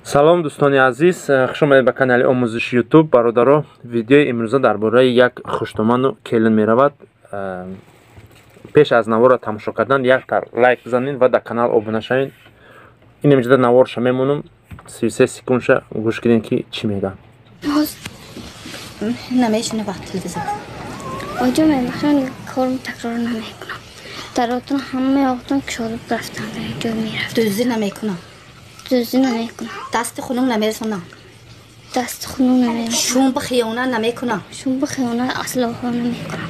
Салом, дӯстони азиз, хуш омадед ба канали омӯзиши Ютуб. Бародаро, видеои имрӯза дар бораи як хуштоману келин меравад. Пеш аз наворро тамошо кардан яктар лайк бизанед ва дар канал обуна шавед. Ин имҷода наворша мемонам, 33 секундша гӯш кунед, ки чӣ мегӯям. Намешунавад телевизор. Оҷо мебахшанд, корм такрор намекунам. Даротон ҳамаи оқтон кушода рафтан, ҷой мерафт. Дуздӣ намекунам. Дуздӣ намекунам. Дасти хунук намерасонам. Дасти хунук намерасонам. Шум ба хиёнат намекунам. Шум ба хиёнат аслоҳо намекунам.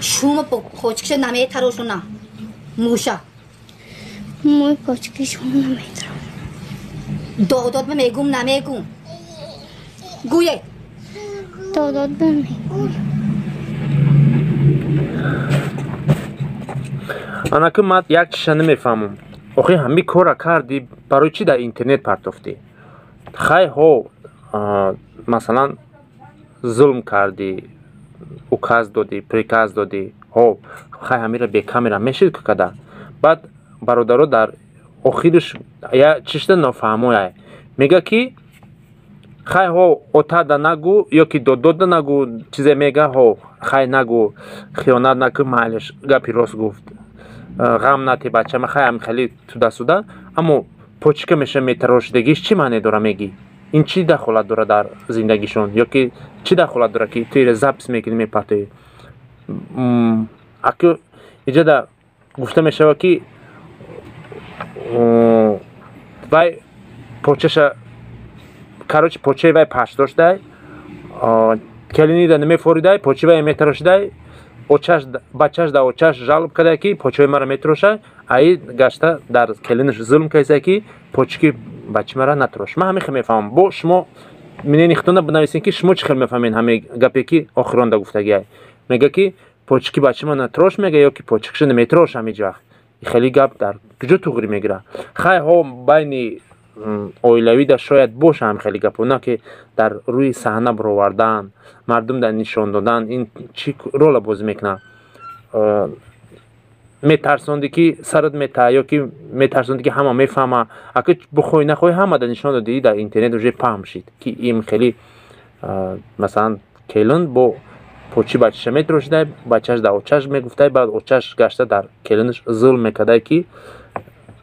Шума почкиша наметарошонам, мӯша. Мӯи почки шумо наметарам. Додод ба мегум, намегум, гӯед. Додод ба мегум. Анаки ман як чиша намефаҳмам. Охи, ҳамин корра кардӣ, барои чӣ дар интернет партофтӣ? Хай, ҳо, масалан, зулм кардӣ, указ додӣ, приказ додӣ, ҳо, хай, ҳамира бекамера мешид ки када. Баъд, бародаро, дар охириш я чишта нофаҳмояй, мега ки хай, ҳо, отада нагӯ ё ки додода нагӯ, чизе мега. Ҳо, хай, нагӯ, хиёнат накун, майлиш, гапи рост гуфт, ғам нате бачама, хай, ам хеле туда-суда. Аммо почка меша метарошидагиш чӣ маъне дора, мегӣ? Ин чӣ дахолат дора дар зиндагишон ё ки чӣ дахолат дора, ки ту ира запись мекунӣ, мепартоӣ? Аку иҷода гуфта мешавад, ки вай почаша, короче, почаи вай пашт доштай, келинида намефоридай, почаи вай метарошидай. Очаш, бачаш да очаш жалоб карда, ки почаи маро метароша. Аи гашта дар келинаш зулм кардаса, ки почки бачи мара натарош. Ман ҳамин хел мефаҳмам. Бо шумо мнени худтона бинависед, ки шумо чӣ хел мефаҳмед ҳамин гапе, ки охиронда гуфтагиай. Мега, ки почки бачи ма натарош, мега, ё ки почкиша наметарош. Ҳамиҷ вақт хеле гап дар куҷо туғрӣ мегирад? Хай, ҳо, байни оилавида шояд боша ҳам хеле гапо, на ки дар рӯи саҳна баровардан, мардум дар нишон додан. Ин чӣ рола бозӣ мекунад? Метарсонди, ки сарат метаҳ, ё ки метарсонди, ки ҳама мефаҳма? Ака, бихоҳӣ нахоҳӣ, ҳама дар нишон додӣ, дар интернет уже паҳм шид, ки ин хеле, масалан, келин бо почи бачаша метарошидай, бачаш дар очаш мегуфтай. Баъд очаш гашта дар келинаш зулм мекардай, ки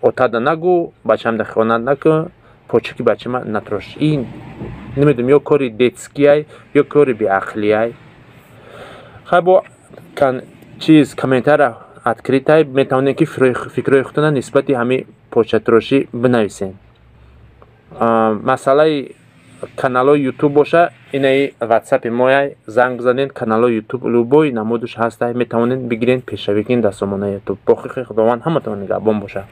отада нагӯ, бачам да хиёнат накун, почаки бачама натрош. Ин намедонам, ё кори детскияй, ё кори беақлияй. Хай, бо чиз комментара открытай, метавонед, ки фикрҳои худтона нисбати ҳамин початрошӣ бинависед. Масъалаи каналҳои Ютуб боша, инаи Ватсапи мояй, занг бизанед. Каналҳои Ютуб любой намудаш ҳастай, метавонед бигиред, пешравӣ кунед дар сомонаи Ютуб. Бо хиқи Худованд ҳаматон нигаҳбон боша.